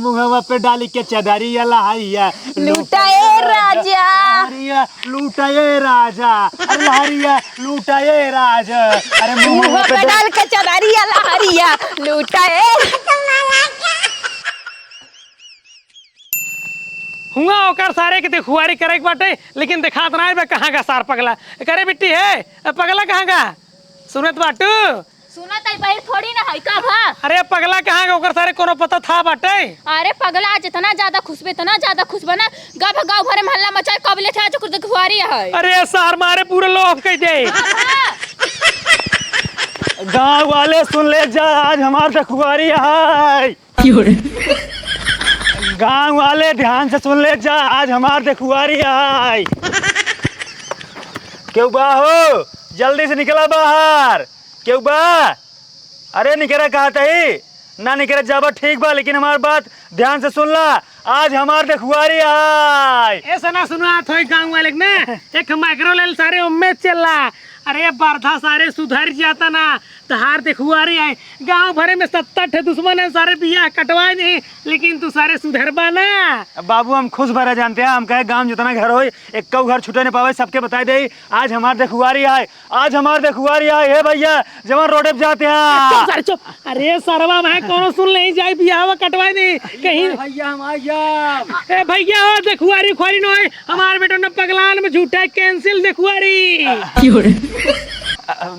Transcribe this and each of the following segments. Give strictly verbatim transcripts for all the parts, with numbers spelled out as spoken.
मुहवा पे डाली के चदरिया लहरिया लूटा ए राजा। लहरिया लूटा ए राजा। अरे लहरिया लूटा ए राजा। अरे मुहवा मुहवा पे पे डाल डाल के चदरिया लहरिया लूटा ए। हुआ ओकर सारे के देखुआरी करे के बाटे, लेकिन देखात ना बा कहाँ का सार पगला। करे बिट्टी है, ए पगला कहाँ का? सुनत बाटू? सुनत है, बहिर थोड़ी ना है, का भा? अरे पगला कहाँ का, ओकर सारे कोनो पता था बाटे? अरे पगला, आज इतना ज्यादा खुश बे, इतना ज्यादा खुश बना, गब गाँव भरे में हल्ला मचाए, कब ले थे आज ओकर देखुआरी है। अरे सार मारे पूरे लोफ कह दे। का भा? गाँव वाले सुन ले जा, आज हमार देखुआरी है। क्यों रे? गाँव वाले ध्यान से सुन ले जा, आज हमार देखुआरी आई। केहू बा हो, जल्दी से निकला बाहर। केहू बा? अरे निकरा कहत ही, ना निकरा जाबा ठीक बा, लेकिन हमार बात ध्यान से सुन ला, आज हमार देखुआरी आई। ऐसा ना सुना थोई गाँव वाले के ना, एक माइक्रो लेल सारे उम्मीद चल रहा। अरे बरधा सारे सुधर जाता ना, तहार देखुआरी आए। गाँव भरे में सत्तर ठे दुश्मन है, सारे बियाह कटवाए नहीं, लेकिन तू सारे सुधरबा ना। अब बाबू हम खुश भरा जानते हैं, हम कहे गाँव जितना घर होई, एक्को घर छूटे नहीं पावे, सबके बताई दे। आज हमार देखुआरी आए, आज हमार देखुआरी आए, हे भैया, जवन रोडे पे जाते हैं। चुप सारे चुप। अरे सरवा भाई, कोनो सुन नहीं जाए, बियाह कटवाए नहीं कहीं। भैया हम आ जाब। ए भैया, ओ देखुआरी खुआरी न होए, हमार बेटो न पगलान में झूठा cancel देखुआरी।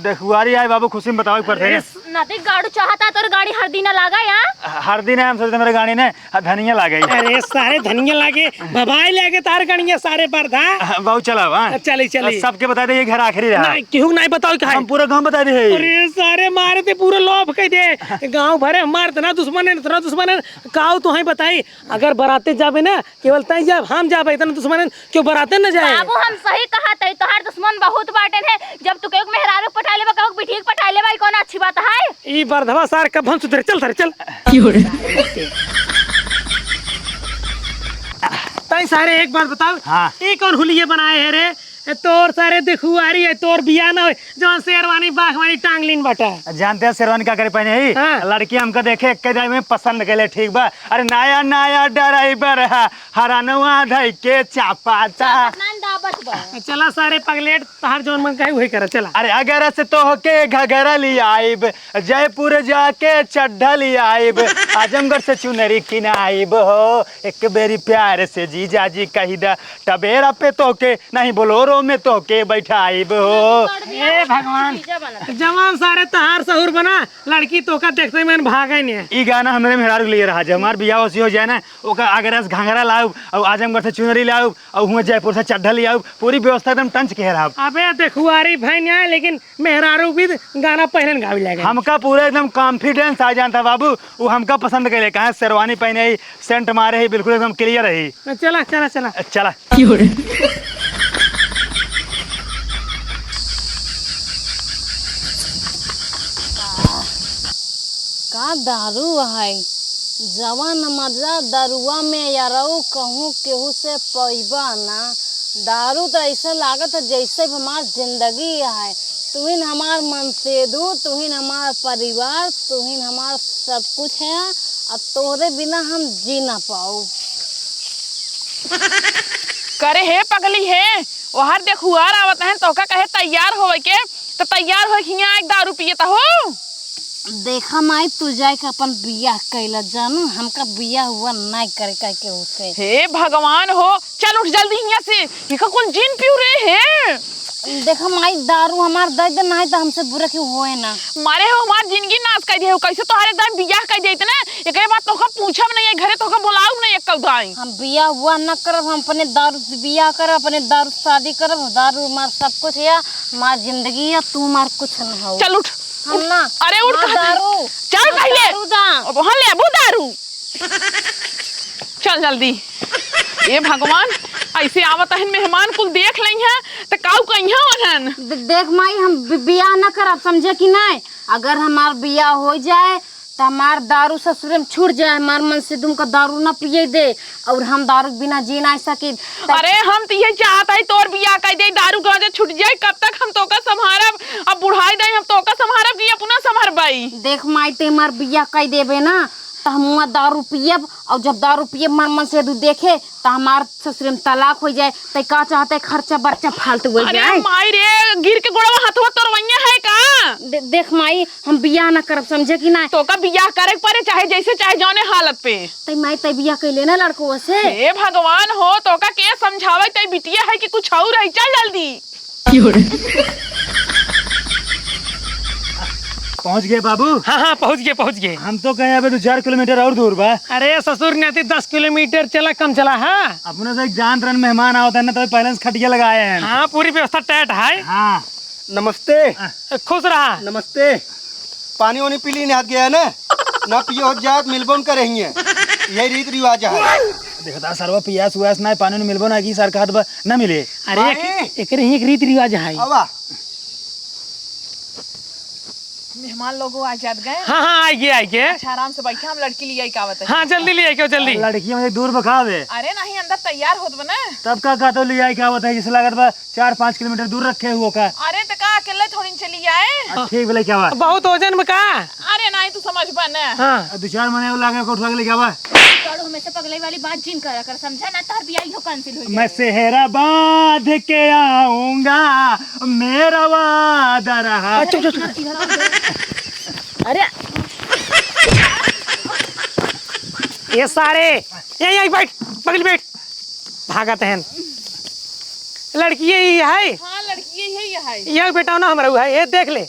देखुआरी आए बाबू, खुशी में बतावे के पड़ते हैं। नदी गाड़ू चाहता तोर गाड़ी हर दिन लागा या? हर दिन है, हम सोचते मेरे गाड़ी ने, हाँ, धनिया लागे। अरे सारे धनिया लागे, बबाई लागे तार गणिया सारे बरधा। बाबू चला, हाँ। चली, चली। सबके बता दे, ये घर आखिरी रहा। नहीं, केहू नहीं बताओ क्या है? हम पूरा गाँव बता दे है। अरे सारे मारे ते पूरा लोभ कह दे। गाँव भरे हमार इतना दुश्मन है, इतना दुश्मन है। काऊ तो है बताई, अगर बराते जाबे ना, केवल तई जाब, हम जाबे, इतना दुश्मन है, क्यों बराते न जाए? बाबू, हम सही कहा तई, तोहार दुश्मन बहुत बाटेन है। जब तू केहू के मेहरारू के पटाई लेबा, केहू के बिटिया के पटाई लेबा, ई कौन अच्छी बात है? ई बरधवा सार कब हम सुधरे, चल सारे, चल। क्यों रे? तई सारे एक बात बताओ, हाँ। ई कौन हुलिये बनाए है रे? ए, तोर सारे देखुआरी है, तोर बियाह ना होए, जवन शेरवानी बाघवानी टांग लीन बाटा। जानते हैं शेरवानी का करे पहने ही? हाँ। लड़की हमका देखे, एक दाई में पसंद कैले, ठीक बा। अरे नया नया ड्राइवर है, हरनवा धई के चापाता। चापत नाइन दाबत बा। चला सारे पगलेट, तहार जौन मन कहे वही करा, चला। अरे अगर से तोहके घघरा लियाइब, जयपुर जाके चड्ढा लियाइब, आजमगढ़ से चुनरी किनाइब हो, एक बेरी प्यार से जीजा जी कही दा, टबेरा पे तोहके, नहीं बोलोरो में तोहके बैठाइब हो। हे भगवान, जवान सारे तहार सहूर बना, लड़की तोहका देखते मन भागे नहीं। ई गाना हमरे मेहरारू के लिए रहा, जब हमार बियाह ओसी हो जाए ना, ओका आगरा से घाघरा लाउब, और आजमगढ़ से चुनरी लाउब, और हुआ जयपुर से चड्ढा ले आउब, पूरी व्यवस्था एकदम टंच के रहब। अबे देखुआरी भाई नहीं आए, लेकिन मेहरारू भी गाना पहले न गावे लगे। हमका पूरा एकदम confidence आ जानता बाबू, वो हमका पसंद कैले, कहाँ शेरवानी पहने ही, सेंट मारे ही, बिल्कुल एकदम clear ही। चला, चला, चला। चला। का दारू है, जवन मजा दरुआ में यारऊ कहूँ केहू से पइबा ना। दारू त ऐसे लागत है जैसे भी हमार जिंदगी है। तुहिन हमार मनसेदू, तुहिन हमार परिवार, तुहिन हमार सब कुछ है। अब तोहरे बिना हम जी ना पाऊ। करे हे पगली हे, ओहर देखुआर आवत है, तोहका कहे तैयार होवे के, त तैयार होए के हियाँ एक दारू पिए त हो। देखा माई, तू जाए के अपन बियाह कैला जानू, हमका बियाह हुआ नाई करे कह के उसे। हे भगवान हो, चल उठ जल्दी हियाँ से, ये का कौन जिन पियो रे हे? देखा माई, दारू हमार दे दे, नाई त हमसे बुरा क्यों होए ना। मारे हो हमार जिंदगी नाश कर दिए हो, कैसे तोहरे दाई बियाह कर देते ना, एकरे बाद तोहका पूछब नहीं, घरे तोहका बुलाऊब नहीं एक दाई। हम बियाह हुआ न करब, हम अपने दारू से बियाह करब, अपने दारू से शादी करब, दारू हमार सब कुछ है, हमार जिंदगी है, तू हमार कुछ न हो। चल उठ, हम उठ। ना, अरे उठ ना कहत हई। दारू, चल ना पहले। दारू दा। अब वहाँ लेबू दारू। चल जल्दी। ए भगवान, ऐसे आवत हन मेहमान कुल देख लई हैं, त काऊ कइहाँ वहन। दे-, देख माई, हम बि-, बियाह न करब, समझे कि नहीं? अगर हमार बियाह हो जाए, त हमार दारू ससुरे में छूट जाए, हमार मनसेदू हमका दारू न पिए दे, और हम दारू के बिना जी नहीं सकिब। त अरे, हम त ये चाहत हई, तोर बियाह कर दे, दारू के वजह छूट जाए, कब तक हम तोका संभारब? अब बुढ़ाई दाई हम तोका संभारब कि अपना संभारबई? देख माई, ते हमार बियाह कर देबे ना, त हम हुआं दारू पियब, अउर जब दारू पियब मन मन से दू देखे, त हमार ससुरे में तलाक होइ जाए। तै का चाहते, खर्चा बर्चा फालतू होइ अरे जाए? माई रे, गिर के गोड़वा हथवा तोरवइया है का? दे-, देख माई, हम बियाह ना करब, समझे कि ना? तोका बियाह करे के परे, चाहे जैसे चाहे जौने हालत पे। तै माई, तै बियाह कइले ना लड़कवा से? हे भगवान हो, तोका के समझावे, तै बिटिया है कि कुछ और है? चल जल्दी। पहुँच गए बाबू? हाँ, हाँ, पहुँच गए, पहुँच गए। हम तो कहे अबे दो चार किलोमीटर और दूर बा। अरे ससुर, नहीं दस किलोमीटर चला, कम चला, हाँ। अपने से एक जान रहन मेहमान आवत है ना, तो पहले से खटिया लगाए हैं। हाँ, पूरी व्यवस्था tight है। हाँ। नमस्ते। खुश रहा। नमस्ते। पानी वानी पी ली, नहात गया है ना? ना पियो हो जात, मिलबो न करे हिये। यही रीत रिवाज है। देखता सरवा पियास उयास ना, पानी वानी मिलबो ना की सर कहत बा, ना मिले। अरे, माई। एक, एकरे ही एक रीत रिवाज है। आवा। मेहमान लोगो आ जात गए। हाँ, हाँ, आइ गए, आइ गए। अच्छा, आराम से बैठा, हम लड़की लियाई का आवत है। हाँ, जल्दी लियाई का, जल्दी। लड़की में दूर बखावे। अरे नहीं, अंदर तैयार होत बा ना। तब का कहतो लियाई का आवत है, जैसे लागत बा चार पाँच किलोमीटर दूर रखे हुओ का। अरे त का अकेले थोड़ी न चली आए? आ, ठीक बोले क्या बा? बहुत वजन में का? अरे नहीं, तू समझ बा ना। हाँ। आ, दो चार मने लागे को उठा के लेके आवा। करो हमेशा पगलई वाली बात जिन करा कर, समझा ना, तार बियाह इहो cancel हो मैं जाए। सेहरा बांध के आऊंगा, मेरा वादा रहा। अच्छा, अच्छा, अच्छा। अरे ये सारे, ये, ये बैठ, बगल बैठ। भागत हैं। लड़की यही है? हाँ, लड़की यही है। यह बेटा ना हमरा है, ये देख ले।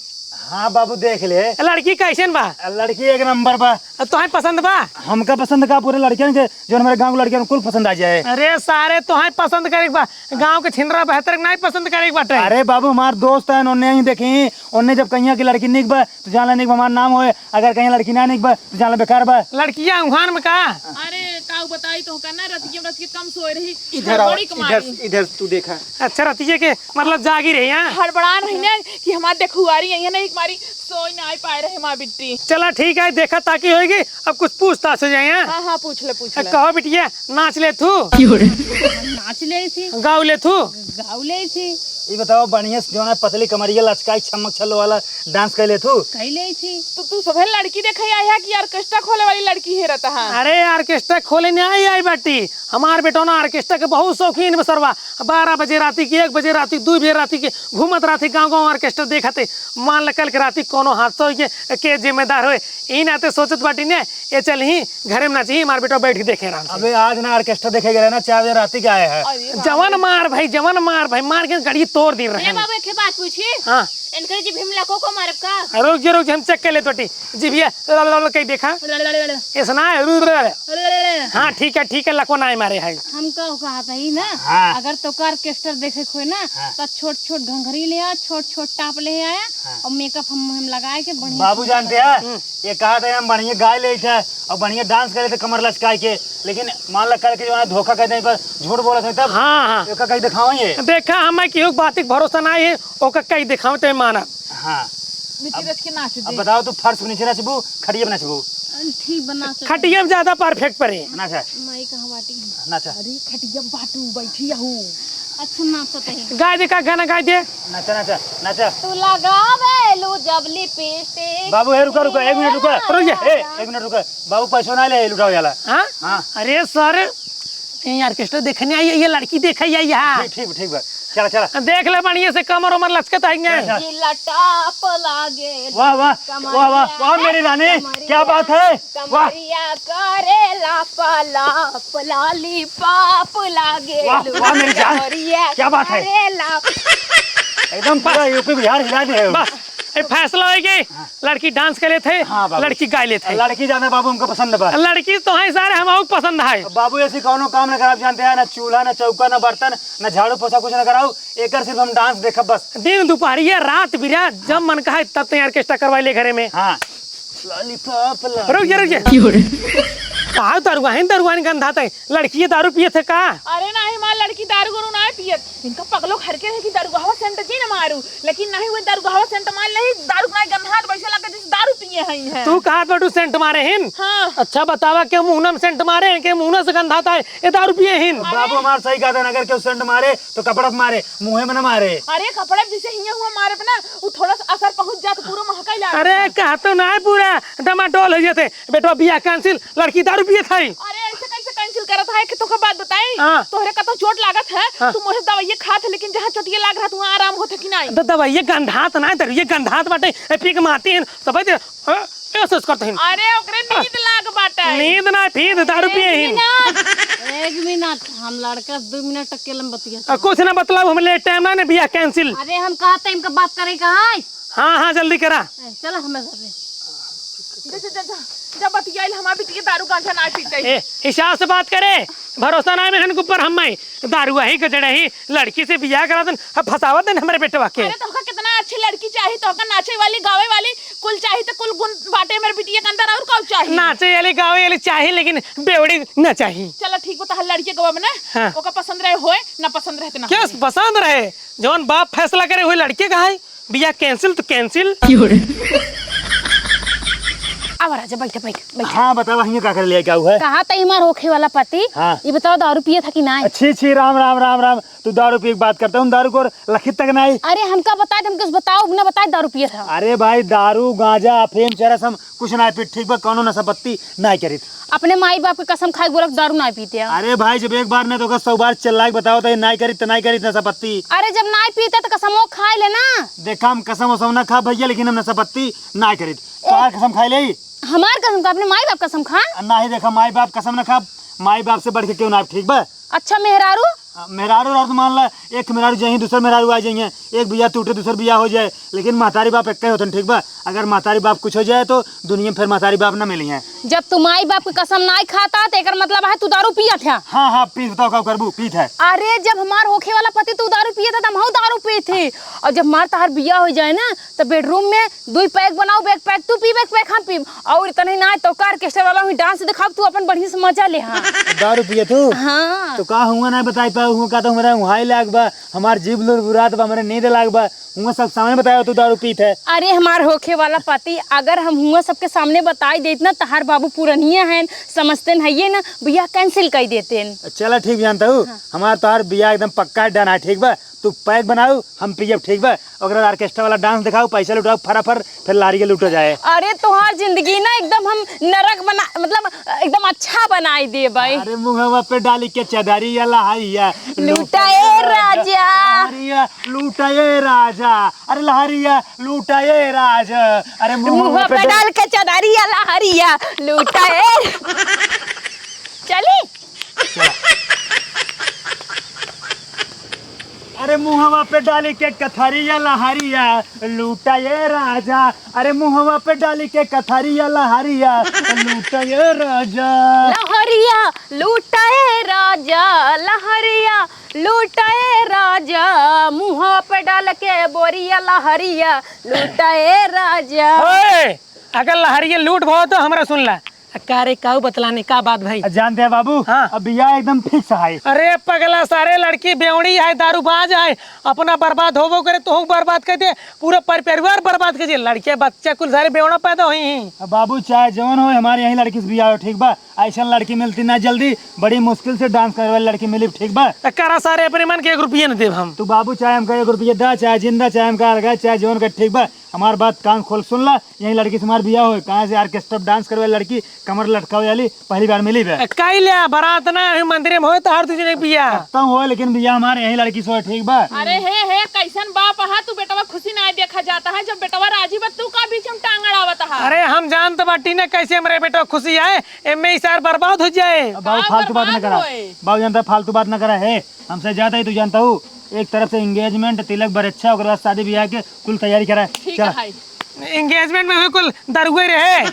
हाँ बाबू, देख ले। लड़की कैसन बा? लड़की एक नंबर बा। अब तोहे पसंद बा? हमका पसंद का, पूरे लड़कियन के, जो हमारे गांव के लड़कियन कुल पसंद आ जाए। अरे सारे, तोहे पसंद करे के बा, गांव के छिनरा बहतर के नहीं पसंद करे के बाटे। अरे बाबू, हमार दोस्त है, उन्ने ही देखी, उन्ने जब कहिया की लड़की निक बा, तो जान ला निक बा हमार नाम होए, अगर कहीं लड़की ना निक बा, तो जान ला बेकार बा। लड़किया उहान में का? अरे, का बताई तोहका ना, रतिया में रतिया कम सोए रही, इधर आओ, हड़बड़ी के इधर, मारी। इधर तू देखा। अच्छा, रतिये के मतलब जागी रही, हाँ? हड़बड़ान रही ना कि हमार देखुआरी आई है ना, एक मारी सोई ना पाए रहे माँ बिट्टी। चला ठीक है, देखा ताकि होएगी, अब कुछ पूछताछ हो जाए, हाँ? हाँ, हाँ, पूछ ले, पूछ ले। कहो बिटिया, नाच ले थू? नाच ले थी। गाव ले थू? गाव ले थी। ई बताओ, बढ़िया से जौन है पतली कमरिया लचकाई छमक छल्लो वाला dance कर ले थू? कर ले थी। तो तू सभे लड़की देखे आया है कि orchestra खोले वाली लड़की हेरत है? अरे orchestra खोले नहीं आई, आई बाटी। हमार बेटौना orchestra के बहुत शौकीन बा सरवा। बारह बजे राती के, एक बजे राती के, दू बजे राती के घूमत राती गाँव गाँव orchestra देखत है। मान ल कल के राती कोनो हादसा होई के, के जिम्मेदार होए? ई नाते सोचत बाटी ने, ये चल ही घरे में नाची, हमार बेटा बैठ के देखे आराम से। अबे आज ना orchestra देखे गए ना, चार बजे राती के आए हैं। अरे बाप जवन रे। मार भाई, जवन मार भाई, मार के गड़ी तोड़ दी ए रहे। बाबू, एक बात पूछी? हाँ। इनके जी भीमला को को मारब का? रुक जे, रुक जे, हम check कर ले तोटी। जी भैया, ला, ला, ला, कहीं देखा? ला, ला, ला, ला। ऐसा ना है, रू, रू, रू। ला, ला, ला, ला। हाँ, ठीक है, ठीक है, लको ना मारे है। हम का कहत हई ना, हाँ। अगर तोका orchestra देखे के होए ना, हाँ। तो छोट छोट घंघरी ले आ, छोट छोट top ले आया, हाँ। और makeup हम, हम लगाए के बढ़िया बाबू से जानते हैं, हम्म। ये कहा था हम बढ़िया गाय ले थे और बढ़िया dance करे थे कमर लचकाए के, लेकिन मान ला कल के जो है धोखा कर दे पर झूठ बोलत है तब। हाँ, हाँ। एका कहीं दिखाओ ये। देखा, हमें केहू के बात के भरोसा ना है, ओका कहीं दिखाओ तो माना। हाँ। नीचे अब, रच के नाच अब दे। बताओ, तू फर्श पे नीचे नाचबू, खटिया पे नाचबू? ठीक बा, नाच दे। खटिया में ज्यादा perfect पड़े। नाचा। माई कहाँ बाटी? नाचा। अरे, खटिया बाटू बैठी हूँ। अच्छा, नाचत है। गाय दे का गाना गाय दे। नाचा, नाचा, नाचा। तू लगावेलू जब lipstick। बाबू, हे रुका, रुका, एक मिनट रुका। रुक जा। ए, एक मिनट रुका। बाबू, पैसो ना ले, लुटाओ याला। हाँ? हाँ। अरे सर, ये orchestra देखने आई है, ये लड़की देखे आई है यहाँ। ठीक, ठीक, ठीक बा। चला, चला। देख ले बढ़िया से कमर उमर लचकत है कि नहीं? चला, चला। जिला top लागे। वाह, वाह, कमरिया, वाह, वाह, वाह, मेरी रानी, कमरिया, क्या बात है? वाह। कमरिया करे लापा लाप, lollipop लागे वाह, लू, वाह, मेरी जान, कमरिया क्या बात है? करे लाप। एकदम पूरा बस। यूपी बिहार हिला दिए हो। बस, ये फैसला हो गई। हाँ। लड़की dance कर लेते, हाँ, बाबू। लड़की गाय लेते। लड़की जाना बाबू हमको पसंद बा। लड़की तो है सारे, हम पसंद है। बाबू ऐसी कौनो काम ना खराब जानते हैं, ना चूल्हा, ना चौका, ना बर्तन, ना झाड़ू पोछा, कुछ ना कराओ। एकर सिर्फ हम dance देखब बस। दिन दुपहरिया, रात बिरात, जब मन कहा तब तैयार orchestra करवाई ले घरे में। हाँ। Lollipop, रुक जा, रुक जा। lollipop। का दरुआ है, दरुआ नहीं गंधात है, लड़की ये दारू पियत है का? अरे नाही माँ, लड़की दारू गोरू नाही पियत। इनका पगलो घर के है कि दरुआवा सेंट जी न मारू, लेकिन नाही वो दरुआवा सेंट मार नहीं, दारू नाही गंधात, वैसे लगे जैसे दारू पिए हैं, हैं। तू कहा तो सेंट मारे हिन? हाँ। अच्छा बतावा के मुहना में सेंट मारे हैं, के मुहना से गंधात है, ये दारू पिए हिन? अरे। बाबू हमार सही कहत है, अगर केहू सेंट मारे तो कपड़ा पे मारे, मुँहे में न मारे। अरे कपड़ा जैसे हियाँ हुआ मारे पे ना, वो थोड़ा सा असर पहुँच जात, पूरा महका ही लाग अरे जात। कहा तो ना है, पूरा डमाडोल हो जाते। बेटवा बियाह cancel, लड़की दारू पियत है। अरे ऐसे कैसे cancel करत है कि तोके बात बताई? हाँ। तोहरे कतौ चोट लागत है, हाँ। तू मोहे दवाइये खात है, लेकिन जहाँ चोटिये लाग रहा है, वहाँ आराम होत है कि नहीं? तो दवाइये गंधात ना, दारू ये गंधात बाटे, ए, पी के माती हैं, सब दे, हाँ, ऐसे ऐसे करते हैं। अरे ओकरे नींद लाग बाटे। नींद ना, फिर दारू एक पिए हैं। मिनट, एक मिनट, हम लड़का से दो मिनट अकेले में बतिया। आ, कुछ ना बतलाओ, हम late time ना, ने बियाह cancel। अरे हम कहते हैं, इनका बात करे का है? हाँ, हाँ, जल्दी करा। ए, चला हमें घर में। जा, जा, जा, जा, जा बतियाइल, हमार बिटिया दारू गांजा ना पीते। ए, हिसाब से बात करे, भरोसा ना है मेहन के ऊपर हम में। दारू ही गजड़े ही, लड़की से बियाह करा दन, अब फंसावत दन हमरे बेटवा के। अरे तोहका कितना अच्छी लड़की चाही, तोहका नाचे वाली, गावे वाली, कुल चाही तो कुल गुण बाटे मेरे बिटिया के अंदर, और का चाही? नाचे वाली, गावे वाली चाही, लेकिन बेवड़ी ना चाही। चला ठीक बा, तोहर लड़की गवा में ना, हाँ। ओका पसंद रहे होए, ना पसंद रहे तो ना क्या होए। पसंद रहे? जौन बाप फैसला करे हुए लड़के का है, बियाह cancel तो cancel। क्यों रे? अब राजा बैठ, बैठ, बैठ। हाँ, बतावा, हियाँ का करे ले आए, का हुआ है? कहा तई हमार होखे वाला पति, हाँ। ये बताओ दारू पिए था कि नाई? अच्छी, अच्छी, राम, राम, राम, राम। तू दारू पिए के बात करता हूँ, दारू को लखित तक नाई। अरे हमका बताए, हम किस बताओ, बिना बताए दारू पिए था। अरे भाई, दारू, गांजा, अफीम, चरस हम कुछ ना पीत, ठीक बा? कौनो नशा पत्ती नाई करित। अपने माई बाप के कसम खाए के बोलक दारू नाई पीते हैं। अरे भाई, जब एक बार नहीं तो ओकर सौ बार चिल्ला के बताओ तो ये नाई करित, तो नाई करित नशा पत्ती। अरे जब नाई पीते तो कसमो खाए ले ना। देखा, हम कसम वसम ना खा भैया, लेकिन हम नशा पत्ती नाई करित। तोहार कसम खाए ले? हमार कसम का? अपने माई बाप कसम खा? नाही, देखा, माई बाप कसम ना खा, माई बाप से बढ़ के क्यों ना, ठीक बा? अच्छा, मेहरारू? आ, मेहरारू, मेहरारू तो मान ला, एक मेहरारू जाइए, दूसर मेहरारू आ जाइए, एक बियाह टूटे, दूसर बियाह हो जाए, लेकिन महतारी बाप एक ही होतन, ठीक बा? अगर महतारी बाप कुछ हो जाए तो दुनिया में फिर महतारी बाप ना मिली हैं। जब तू माई बाप के कसम नाई खाता, तो एकर मतलब है तू दारू पियत है। हाँ, हाँ, पीत, बताओ का करबू, पीत है। अरे, जब हमार होखे वाला पति तू दारू पियत है, तो हमहू दारू पीत है। और जब हमार तहार बियाह हो जाए ना, तो bedroom में दुई पैग बनाओ, एक पैग तू पीबे, एक पैग हम पीब। और इतना ही ना, तो का orchestra वाला हुई dance दिखाओ, तू अपन बढ़िया से मजा ले, हाँ। दारू पिए तू? हाँ। तो का हुआ ना बताई पाऊ, हुआ का तो हमारा हुआई लाग बा, हमार जीभ लुरबुरात बा, हमरे नींद लाग बा, हुआ सब सामने बताया तू दारू पीत है। अरे हमार होखे वाला पति, अगर हम हुआ सबके सामने बताई देत ना, तहार बाबू पुरनिया हैं, समझते न हइये ना, बियाह cancel कर देते हैं। चला ठीक जानता हूँ, हाँ। हमार तोहार बियाह एकदम पक्का है, done है, ठीक बा? तू पैग बनाऊ, हम पियब, ठीक बा? ओकरा बाद orchestra वाला dance दिखाऊ, पैसा लुटाऊ, फराफर, फिर लहरिया लूटो जाए। अरे, तोहार जिंदगी ना एकदम हम नरक बना, मतलब, एकदम अच्छा बनाई देबे। अरे, मुहवा पे डाली के चदरिया लहरिया लूटा ए राजा। लहरिया लूटा ए राजा। अरे, लहरिया लूटा ए राजा। अरे, मुहवा मुहवा पे पे डाल डाल के चदरिया लहरिया लूटा ए। चली? अरे मुहवा पे डाली के कथरिया लहरिया लूटा ए राजा। अरे मुहवा पे डाली के कथरिया लहरिया लूटा ए राजा। लहरिया लूटा ए राजा, लहरिया लूटा ए राजा, मुहवा पे डाल के बोरिया लहरिया लूटा ए राजा। ओए, अगर लहरिया लूट भो तो हमरा सुन ला। आ, का रे, काऊ बतलाने, का बात भाई? आ, जानते हैं बाबू, हाँ। अब बियाह एकदम fix है। अरे पगला, सारे लड़की बेवड़ी है, दारूबाज है, अपना बर्बाद होबो करे, तोहू बर्बाद कर दे, पूरा पर-, परिवार बर्बाद कर दे। लड़के बच्चा कुल सारे बेवड़ा पैदा होई हैं। अब बाबू, चाहे जवन हो, हमारे यहीं लड़की से बियाह हो, ठीक बा? ऐसन लड़की मिलती ना जल्दी, बड़ी मुश्किल से dance करे वाली लड़की मिली, ठीक बा? त करा सारे अपने मन के, एक रुपया न देब हम। तू बाबू, चाहे हमका एक रुपया दा, चाहे जिंदा, चाहे हमका अलगा, चाहे जवन का, ठीक बा? हमार बात कान खोल सुन ला, यही लड़की से हमार बियाह होए। कहाँ से orchestra dance करे वाली लड़की, कमर लटकावे वाली, पहली बार मिली बे। ए, काई ले, बारात ना है, मंदिर में होए तो हर दूसरे बियाह। खत्म होए, लेकिन बियाह हमारे यही लड़की से होए, ठीक बा? अरे हे, हे, कैसन बाप हा तू, बेटवा खुशी ना देखा जाता है, जब बेटवा राजी बा, तू का बीच में टांग अड़ावत हा? अरे हम जानत बाटी ना कैसे हमरे बेटवा खुशी आए, एमे ई सार बर्बाद हो जाए। अब बाबू का फालतू बात ना बर्बाद करा, होए? बाबू जानता फालतू बात ना करा है, हमसे ज्यादा ही तू जानता हूँ। एक तरफ से engagement, तिलक, बरच्छा, ओकर बाद शादी बियाह के कुल तैयारी करा। ठीक चला। है। Engagement में हुए कुल दरुए रहे।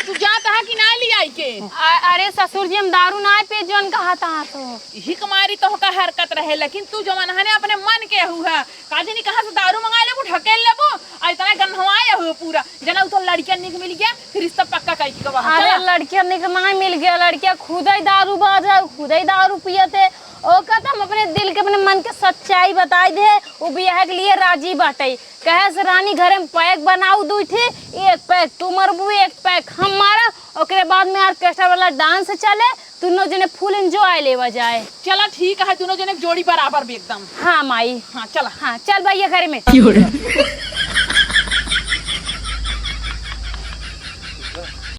तू जात हा कि ना लियाई के? अ-, अरे ससुर जी, हम दारू ना पिए, जौन कहा था तो। यही कुमारी तोहका हरकत रहे, लेकिन तू जवन हने अपने मन के हुआ, का जानी कहाँ से दारू मंगा लेबू, ढकेल लेबू, आ इतना गन्हवाए हुए पूरा। जना उ तो लड़किया निक मिल गया, फिर रिश्ता पक्का कई के वहाँ अरे चला। लड़किया निक ना मिल गया, लड़किया खुदे ही दारू बाज है, खुदे ही दारू पियत है। ओका तो हम अपने दिल के, अपने मन के सच्चाई बताई दे, वो बियाह के लिए राजी बाटे। कहे से रानी घरे में पैक बनाऊ दुई ठे, एक पैक तू मरबू, एक पैक हम मारब। ओकरे बाद में ऑर्केस्ट्रा वाला डांस चले, दुनो जने फुल एंजॉय लेवा जाए। चला ठीक है, दुनो जने के जोड़ी बराबर भी एकदम। हाँ माई। हाँ चला। हाँ चल भैया घरे में।